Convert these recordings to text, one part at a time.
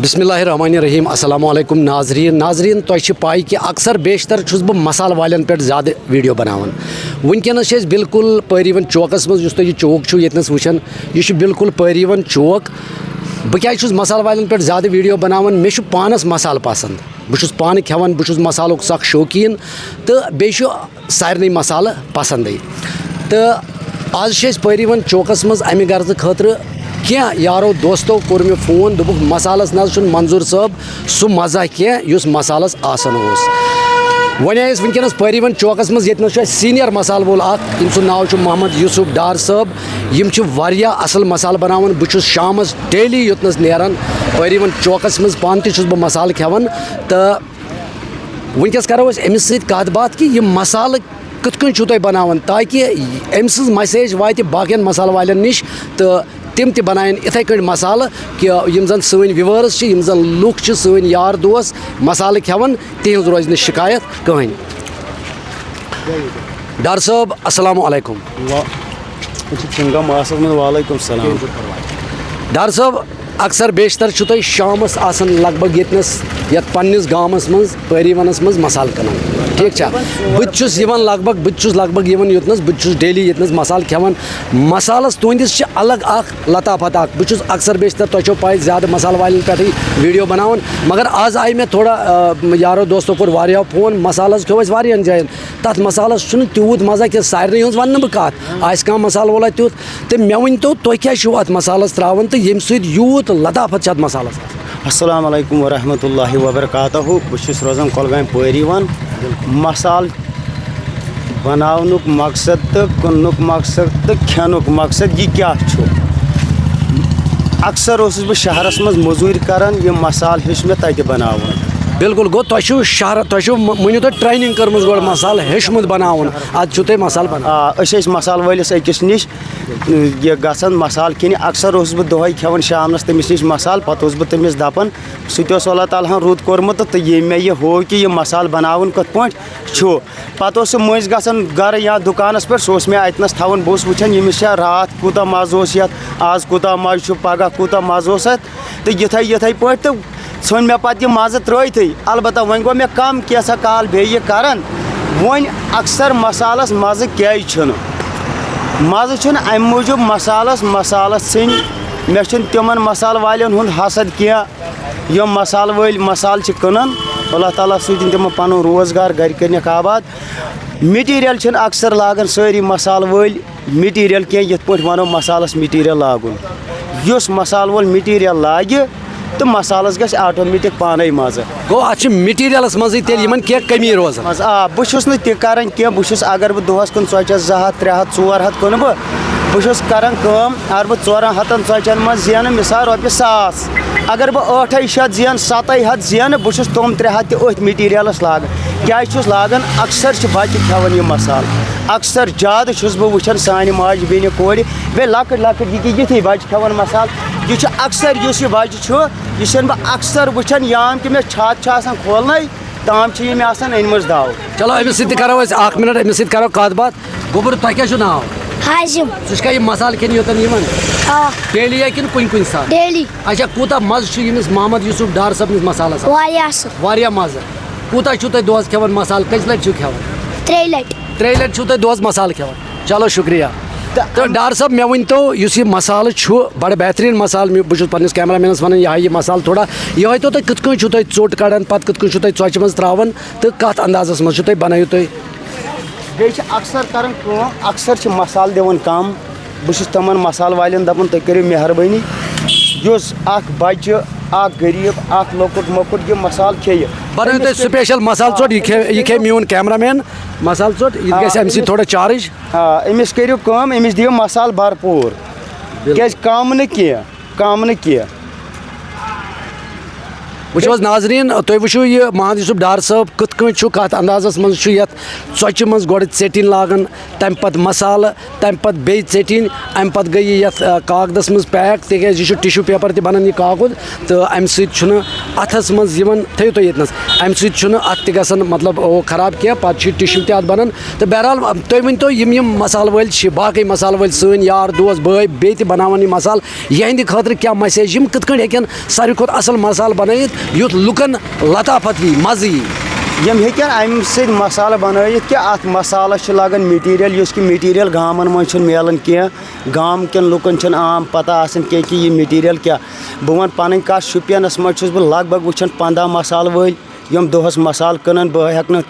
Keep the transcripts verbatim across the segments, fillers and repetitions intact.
بسم اللہ الرحمن الرحیم۔ السلام علیکم ناظرین۔ ناظرین، تۄہہِ چھِ پَے کہِ اکثر بیشتر چھُس بہٕ مسالہٕ والٮ۪ن پٮ۪ٹھ زیادٕ ویڈیو بناوان۔ وٕنکیٚنَس چھِ أسۍ بالکل پٲری وَن چوکَس منٛز، یُس تۄہہِ یہِ چوک چھُو ییٚتنَس وٕچھان، یہِ چھُ بالکل پٲری وَن چوک۔ بہٕ کیٛازِ چھُس مسالہٕ والٮ۪ن پٮ۪ٹھ زیادٕ ویڈیو بناوان؟ مےٚ چھُ پانَس مسالہٕ پسنٛد، بہٕ چھُس پانہٕ کھٮ۪وان، بہٕ چھُس مسالُک سخ شوقیٖن، تہٕ بیٚیہِ چھُ سارنٕے مسالہٕ پسنٛدٕے۔ تہٕ آز چھِ أسۍ پٲری وَن چوکَس منٛز اَمہِ غرضہٕ خٲطرٕ، کینٛہہ یارو دوستو کوٚر مےٚ فون، دوٚپُکھ، "مسالَس نہ حظ چھُنہٕ منظوٗر صٲب سُہ مَزہ کینٛہہ یُس مسالَس آسان اوس۔" وۄنۍ آیہِ أسۍ وٕنکیٚنَس پٲری وَن چوکَس منٛز، ییٚتہِ نَس چھُ اَسہِ سینیئر مسالہٕ وول اَکھ، ییٚمۍ سُنٛد ناو چھُ محمد یوسف ڈار صٲب۔ یِم چھِ واریاہ اَصٕل مسالہٕ بَناوان۔ بہٕ چھُس شامَس ڈیلی یوٚتنَس نیران، پٲری وَن چوکَس منٛز پانہٕ تہِ چھُس بہٕ مسالہٕ کھٮ۪وان۔ تہٕ وٕنکیٚس کرو أسۍ أمِس سۭتۍ کَتھ باتھ کہِ یِم مسالہٕ کِتھ کٔنۍ چھِو تُہۍ بَناوان، تاکہِ أمۍ سٕنٛز message واتہِ باقین مسالہٕ والٮ۪ن نِش تہٕ تِم تہِ بَناون یِتھَے کٔنۍ مسالہٕ، کہِ یِم زَن سٲنۍ viewers چھِ، یِم زَن لُکھ چھِ، سٲنۍ یار دوس مسالہٕ کھٮ۪وان، تِہِنٛز روزِ نہٕ شِکایت کٕہٕنۍ۔ ڈار صٲب، السلام علیکم۔ وا-، أسۍ چھِ چنگم ماسس منٛز۔ وعلیکم السلام۔ ڈار صٲب، اکثر بیشتر چھُو تُہۍ شامس آسان لگ بگ ییٚتنس، یتھ پننِس گامس منٛز، پٲری ونس منٛز مسالہٕ کٕنان، ٹھیٖک چھا؟ بہٕ تہِ چھُس یِوان لگ بگ، بہٕ تہِ چھُس لگ بگ یِوان یوٚتنس، بہٕ تہِ چھُس daily ییٚتنس مسالہٕ کھٮ۪وان۔ مسالس تُہنٛدِس چھِ الگ اکھ لطافت اکھ۔ بہٕ چھُس اکثر بیشتر، تۄہہِ چھو پاے، زیادٕ مسالہٕ والٮ۪ن پٮ۪ٹھٕے ویڈیو بناوان، مگر آز آیہِ مےٚ تھوڑا، آ، یارو دوستو کوٚر واریاہو فون، مسالہٕ حظ کھیوٚو اَسہِ واریاہن جاین۔ تَتھ مسالَس چھُنہٕ تیوٗت مَزٕ کینٛہہ، سارنٕے ہٕنٛز وَنہٕ نہٕ بہٕ کَتھ۔ آسہِ کانٛہہ مسالہٕ وولا تیُتھ، تہٕ مےٚ ؤنۍ تو، تُہۍ کیٛاہ چھِو اَتھ مسالَس ترٛاوان تہٕ ییٚمہِ سۭتۍ یوٗت لطافت چھِ اَتھ مسالَس آسان؟ السلام علیکم ورحمۃ اللہ وبرکاتہ۔ بہٕ چھُس روزان کۄلگامہِ پٲری وَن۔ مسالہٕ بناونُک مقصد تہٕ کٕننُک مقصد تہٕ کھٮ۪نُک مقصد یہِ کیٛاہ چھُ؟ اکثر اوسُس بہٕ شہرس منٛز مٔزوٗرۍ کران، یہِ مسالہٕ ہیوٚچھ مےٚ تتہِ بناوُن۔ بِلکُل گوٚو، تۄہہِ چھُو شہر، تۄہہِ چھُو م-، مٲنِو تُہۍ training کٔرمٕژ گۄڈٕ مسالہٕ ہیوٚچھمُت بناوُن، ادٕ چھُو تۄہہِ مسالہٕ بناوُن۔ آ، أسۍ ٲسۍ مسالہٕ وٲلِس أکِس نِش، یہِ گژھان مسالہٕ کھیٚنہِ۔ اکثر اوسُس بہٕ دۄہے کھٮ۪وان شامنس تٔمِس نِش مسالہٕ، پتہٕ اوسُس بہٕ تٔمِس دپان، سُہ تہِ اوس اللہ تعالیٰ ہن رُت کوٚرمُت تہٕ تہٕ ییٚمۍ مےٚ یہِ ہوو کہِ یہِ مسالہٕ بناوُن کِتھ پٲٹھۍ چھُ۔ پتہٕ اوس سُہ مٔنٛزۍ گژھان گرٕ یا دُکانس پٮ۪ٹھ، سُہ اوس مےٚ اتہِ نس تھاوان، بہٕ اوسُس وٕچھان ییٚمِس چھا راتھ کوٗتاہ مزٕ اوس یتھ، آز کوٗتاہ مزٕ چھُ، پگاہ کوٗتاہ مزٕ اوس اتھ۔ تہٕ یِتھے یِتھے پٲٹھۍ تہٕ ژھیوٚن مےٚ پتہٕ یہِ مزٕ ترٲوتھٕے۔ البتہ وۄنۍ گوٚو مےٚ کم کینٛژھا کال بیٚیہِ یہِ کران۔ وۄنۍ اکثر مسالس مزٕ کیازِ چھُنہٕ؟ مزٕ چھُنہٕ امہِ موٗجوٗب مسالس، مسالس ژھیٚنۍ، مےٚ چھُنہٕ تِمن مسالہٕ والٮ۪ن ہُنٛد حسد کینٛہہ۔ یِم مسالہٕ وٲلۍ مسالہٕ چھِ کٕنان، اللہ تعالیٰ سوٗزِن تِمن پنُن روزگار، گرِ کٔرنکھ آباد۔ مٹیٖریل چھِنہٕ اکثر لاگان سٲری مسالہٕ وٲلۍ مٹیٖریل کینٛہہ، یِتھ پٲٹھۍ ونو مسالس مٹیٖریل لاگُن۔ یُس مسالہٕ وول مٹیٖریل لاگہِ تہٕ مسالس گژھِ آٹومیٹک پانے مزٕ۔ گوٚو، اتھ چھِ مٹیٖریلس منٛزٕے تیٚلہِ یِمن کینٛہہ کٔمی روزان۔ منٛز، آ، بہٕ چھُس نہٕ تہِ کران کینٛہہ، بہٕ چھُس، اگر بہٕ دۄہس کُن ژۄچہِ ہتھ، زٕ ہتھ، ترٛےٚ ہتھ، ژور ہتھ کٕنہٕ بہٕ، بہٕ چھُس کران کٲم، اگر بہٕ ژورن ہتن ژۄچٮ۪ن منٛز زینہٕ مثال رۄپیہِ ساس، اگر بہٕ ٲٹھے شیٚتھ زینہٕ، ستے ہتھ زینہٕ، بہٕ چھُس تِم ترٛےٚ ہتھ تہِ أتھۍ مٹیٖریلس لاگان۔ کیازِ چھُس لاگان؟ اکثر چھِ بچہِ کھٮ۪وان یہِ مسالہٕ، اکثر زیادٕ چھُس بہٕ وٕچھان سانہِ ماجہِ بیٚنہِ کورِ، بیٚیہِ لۄکٕٹۍ لۄکٕٹۍ یہِ کہِ یِتھی بچہِ کھٮ۪وان مسالہٕ۔ یہِ چھُ اکثر، یُس یہِ بچہِ چھُ، یہِ چھُس بہٕ اکثر وٕچھان، یام کہِ مےٚ چھاتہٕ چھِ آسان کھولنے، تام چھِ یہِ مےٚ آسان أنمٕژ دَو۔ چلو، أمِس سۭتۍ تہِ کرو أسۍ اکھ منٹ، أمِس سۭتۍ کرو کتھ باتھ۔ گوٚبُر، تۄہہِ کیٛاہ چھُو ناو؟ حازم۔ ژٕ چھُکھا یہِ مسالہٕ کھیٚنہِ یوٚتن یِوان؟ آ۔ Daily یا کِنہٕ کُنہِ کُنہِ ساتہٕ؟ Daily۔ اچھا، کوٗتاہ مزٕ چھُ ییٚمِس محمد یوسف ڈار صٲبنِس مسالس؟ واریاہ اصٕل۔ واریاہ مزٕ۔ کوٗتاہ چھُو تُہۍ دۄہس کھٮ۪وان مسالہٕ؟ کٔژِ لٹہِ چھِو کھٮ۪وان؟ ترٛیٚیہِ لٹہِ۔ ترٛیٚیہِ لٹہِ چھِو تُہۍ دۄہس مسالہٕ کھٮ۪وان؟ چلو، شُکریہ۔ تہٕ تہٕ ڈار صٲب، مےٚ ؤنۍ تو، یُس یہِ مسالہٕ چھُ، بڑٕ بہتریٖن مسالہٕ، مےٚ، بہٕ چھُس پننِس camera manس ونان، یہِ ہا یہِ مسالہٕ تھوڑا، یہِ ہٲیتو تُہۍ کِتھ کٔنۍ چھُو تُہۍ ژوٚٹ کڑان، پتہٕ کِتھ کٔنۍ چھُو تُہۍ ژۄچہِ منٛز ترٛاوان تہٕ کتھ اندازس منٛز چھُو تُہۍ، بنٲیِو تُہۍ؟ بیٚیہِ چھِ اکثر کران کٲم، اکثر چھِ مسالہٕ دِوان کم۔ بہٕ چھُس تِمن مسالہٕ والٮ۪ن دپان، تُہۍ کٔرِو مہربٲنی، یُس اکھ بچہِ، اکھ غریب، اکھ لۄکُٹ مۄکُٹ یہِ مسالہٕ کھیٚیہِ، بنٲیِو تُہۍ special مسالہٕ ژوٚٹ، یہِ کھیٚیہِ، یہِ کھیٚیہِ میون camera man مسالہٕ ژوٚٹ، یہِ تہِ آ، گژھِ امہِ سۭتۍ أمِس تھوڑا charge۔ آ، أمِس کٔرِو کٲم، أمِس دِیِو مسالہٕ بھرپوٗر۔ بِلکُل۔ کیازِ کم نہٕ کینٛہہ، کم نہٕ کینٛہہ۔ وٕچھِو حظ ناظریٖن، تُہۍ وٕچھِو یہِ محمد یوسف ڈار صٲب کِتھ کٔنۍ چھُ، کَتھ اندازَس منٛز چھُ یَتھ ژۄچہِ منٛز گۄڈٕ ژیٚٹِنۍ لاگان، تَمہِ پَتہٕ مصالہٕ، تَمہِ پَتہٕ بیٚیہِ ژیٚٹِنۍ، اَمہِ پَتہٕ گٔیہِ یَتھ، آ، کاغدَس منٛز pack، تِکیٛازِ یہِ چھُ tissue paper تہِ بَنان یہِ کاغد، تہٕ اَمہِ سۭتۍ چھُنہٕ اَتھَس منٛز یِوان، تھٲیِو تُہۍ ییٚتنَس، اَمہِ سۭتۍ چھُنہٕ اَتھٕ تہِ گژھان، مطلب، ہُہ خراب کینٛہہ، پَتہٕ چھُ یہِ tissue تہِ اَتھ بَنان۔ تہٕ بہرحال، تُہۍ ؤنۍ تو، یِم یِم مصالہٕ وٲلۍ چھِ، باقٕے مصالہٕ وٲلۍ، سٲنۍ یار دوس بٲے بیٚیہِ تہِ بَناوان یہِ مصالہٕ، یِہِنٛدِ خٲطرٕ کیٛاہ message، یِم کِتھ کٔنۍ ہیٚکن ساروی کھۄتہٕ اَصٕل مصالہٕ بَنٲیِتھ، یُتھ لُکَن لطافت یی، مَزٕ یی؟ یِم ہیٚکن اَمہِ سۭتۍ مصالہٕ بَنٲیِتھ کہِ اَتھ مصالَس چھُ لَگان material، یُس کہِ material گامَن منٛز چھُنہٕ میلان کینٛہہ۔ گام کٮ۪ن لُکَن چھَنہٕ عام پَتہ آسان کینٛہہ کہِ یہِ material کیٛاہ۔ بہٕ وَنہٕ پَنٕنۍ کَتھ، شُپینَس منٛز چھُس بہٕ لگ بگ وٕچھان پنٛداہ مصالہٕ وٲلۍ، یِم دۄہَس مصالہٕ کٕنان۔ بہٕ ہٮ۪کہٕ نہٕ،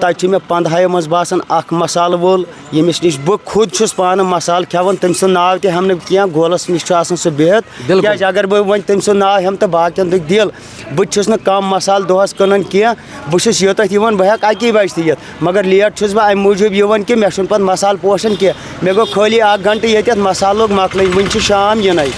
تَتہِ چھِ مےٚ پنٛدہَے منٛز باسان اَکھ مصالہٕ وول، ییٚمِس نِش بہٕ خود چھُس پانہٕ مصالہٕ کھٮ۪وان، تٔمۍ سُنٛد ناو تہِ ہٮ۪مہٕ نہٕ کینٛہہ، گولَس نِش چھُ آسان سُہ بِہِتھ۔ بِلکُل۔ کیٛازِ اگر بہٕ وۄنۍ تٔمۍ سُنٛد ناو ہٮ۪مہٕ تہٕ باقیَن دُکھ دِل۔ بہٕ تہِ چھُس نہٕ کَم مصالہٕ دۄہَس کٕنان کینٛہہ، بہٕ چھُس یوٚتَتھ یِوان، بہٕ ہٮ۪کہٕ اَکی بَجہِ تہِ یِتھ، مگر late چھُس بہٕ اَمہِ موٗجوٗب یِوان کہِ مےٚ چھُنہٕ پَتہٕ مصالہٕ پوشان کینٛہہ۔ مےٚ گوٚو خٲلی اَکھ گھنٹہٕ ییٚتٮ۪تھ، مصالہٕ لوٚگ مۄکلٕنۍ، وٕنہِ چھِ شام یِنَے۔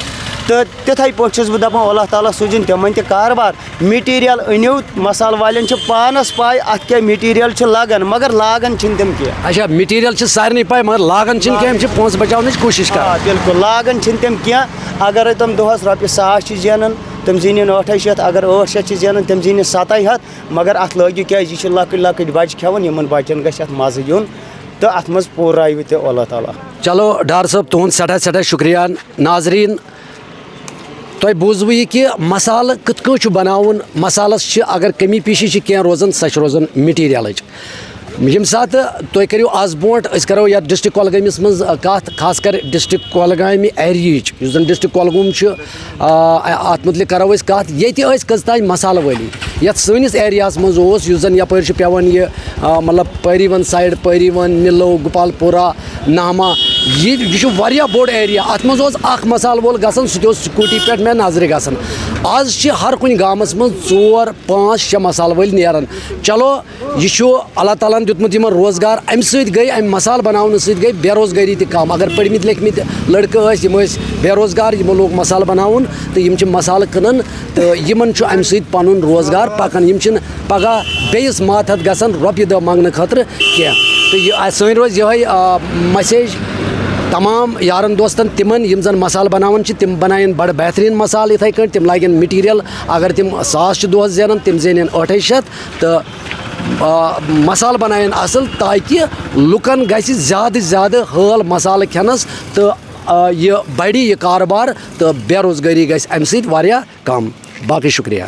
تہٕ تِتھَے پٲٹھۍ چھُس بہٕ دَپان، اللہ تعالیٰ سوٗزِن تِمَن تہِ کاربار۔ Material أنِو، مصالہٕ والٮ۪ن چھِ پانَس پَے اَتھ کیٛاہ material چھُ لَگان، مگر لاگان چھِنہٕ تِم کینٛہہ۔ اچھا، material چھِ سارنٕے پَے، مگر لاگان چھِنہٕ کینٛہہ، یِم چھِ پونٛسہٕ بَچاونٕچ کوٗشِش کَران۔ آ، بِلکُل، لاگان چھِنہٕ تِم کینٛہہ۔ اگرَے تِم دۄہَس رۄپیہِ ساس چھِ زینان، تِم زیٖنِن ٲٹھَے شیٚتھ، اگر ٲٹھ شیٚتھ چھِ زینان، تِم زیٖنِن سَتَے ہَتھ۔ مگر اَتھ لٲگِو، کیٛازِ یہِ چھِ لۄکٕٹۍ لۄکٕٹۍ بَچہِ کھٮ۪وان، یِمَن بَچَن گژھِ اَتھ مَزٕ یُن تہٕ اَتھ منٛز پوٗرٲیِو تہِ اللہ تعالیٰ۔ چلو ڈار صٲب، تُہُنٛد سٮ۪ٹھاہ سٮ۪ٹھاہ شُکریہ۔ ناظریٖن، تۄہہِ بوٗزوٕ یہِ کہِ مصالہٕ کِتھ کٔنۍ چھُ بَناوُن۔ مصالَس چھِ اگر کمی پیٖشی چھِ کینٛہہ روزان، سۄ چھِ روزان materialٕچ۔ ییٚمہِ ساتہٕ تُہۍ کٔرِو آز برونٛٹھ، أسۍ کَرو یَتھ district کۄلگٲمِس منٛز، آ، کَتھ، خاص کر district کۄلگامہِ area-ہٕچ، یُس زَن district کۄلگوم چھُ، آ، اَتھ مُتعلِق کَرو أسۍ کَتھ، ییٚتہِ أسۍ کٔژ تام مصالہٕ وٲلی۔ یَتھ سٲنِس area-ہَس منٛز اوس، یُس زَن یَپٲرۍ چھُ پٮ۪وان یہِ، آ، مطلب، پٲری وَن side، پٲری وَن، مِلو، گوپال پورہ، نہما، یہِ، یہِ چھُ واریاہ بوٚڑ area۔ اَتھ منٛز اوس اَکھ مصالہٕ وول گژھان، سُہ تہِ اوس scooty پٮ۪ٹھ مےٚ نظرِ گژھان۔ آز چھِ ہر کُنہِ گامَس منٛز ژور، پانٛژھ، شےٚ مصالہٕ وٲلۍ نیران۔ چلو، یہِ چھُ اللہ تعالیٰ ہَن دیُتمُت یِمَن روزگار، اَمہِ سۭتۍ گٔے، اَمہِ مصالہٕ بَناونہٕ سۭتۍ گٔے بے روزگٲری تہِ کَم۔ اگر پٔرۍ مٕتۍ لیکھۍ مٕتۍ لٔڑکہٕ ٲسۍ، یِم ٲسۍ بے روزگار، یِمو لوگ مصالہٕ بَناوُن تہٕ یِم چھِ مصالہٕ کٕنان تہٕ یِمَن چھُ اَمہِ سۭتۍ پَنُن روزگار پَکان۔ یِم چھِنہٕ پَگاہ بیٚیِس ماتحت گژھان رۄپیہِ دَہ منٛگنہٕ خٲطرٕ کینٛہہ۔ تہٕ یہِ، آ، سٲنۍ روزِ یِہوٚے، آ، message تمام یارَن دوستَن تِمَن، یِم زَن مصالہٕ بَناوان چھِ، تِم بَناون بَڑٕ بہتریٖن مصالہٕ۔ یِتھَے کٔنۍ تِم لاگن material، اگر تِم ساس چھِ دۄہَس زینان، تِم زینن ٲٹھَے شیٚتھ۔ تہٕ، آ، مصالہٕ بَناوَن اَصٕل، تاکہِ لُکَن گژھِ زیادٕ زیادٕ حٲل مصالہٕ کھٮ۪نَس تہٕ، آ، یہِ بَڑِ یہِ کارٕبار تہٕ بے روزگٲری گژھِ اَمہِ سۭتۍ واریاہ کَم۔ باقٕے شُکریہ۔